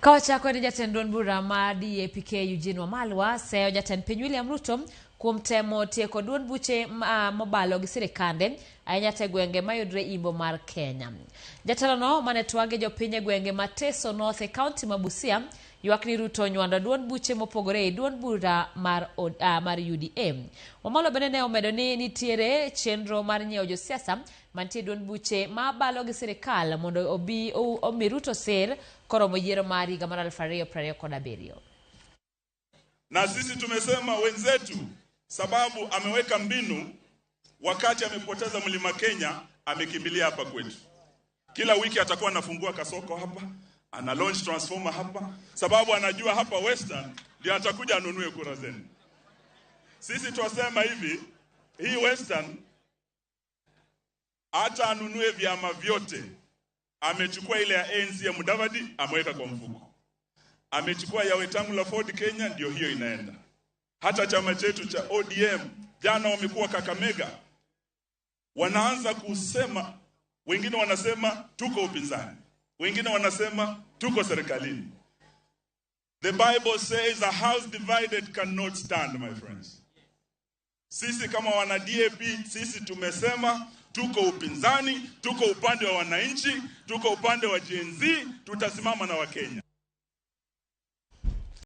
Ka wachako ni jatend duond bura mar DAP-K Eugene Wamalwa seyo jatend piny William Ruto kuom temo tieko duond buche mobalo gi sirikande ahinya te gwenge mayudre imbo mar Kenya. Jatelono mane twag gi jopiny e gwenge ma Teso North e kaunti ma Busia ywak ni Ruto onywando duond buche mopogore e duond bura mar UDA. Wamalwa bende ne omedo ni nitiere chenro mar nyiewo josiasa mantie duond buche ma balo gi sirikal mondo obi omi Ruto sir koromo yiero mar higa mar 2027. Na sisi tumesema wenzetu, sababu ameweka mbinu, wakati amepoteza Mlima Kenya amekimbilia hapa kwetu. Kila wiki atakuwa anafungua kasoko hapa, ana launch transformer hapa, sababu anajua hapa Western ndio atakuja anunue kura zenu. Sisi twasema hivi, hii Western hata anunue vyama vyote, amechukua ile ya ANC ya Mudavadi ameweka kwa mfuko, amechukua ya Wetangula Ford Kenya, ndio hiyo inaenda. Hata chama chetu cha ODM jana wamekuwa Kakamega, wanaanza kusema, wengine wanasema tuko upinzani, wengine wanasema tuko serikalini. The Bible says a house divided cannot stand, my friends. Sisi kama wana DAP, sisi tumesema tuko upinzani, tuko upande wa wananchi, tuko upande wa Gen Z, tutasimama na Wakenya.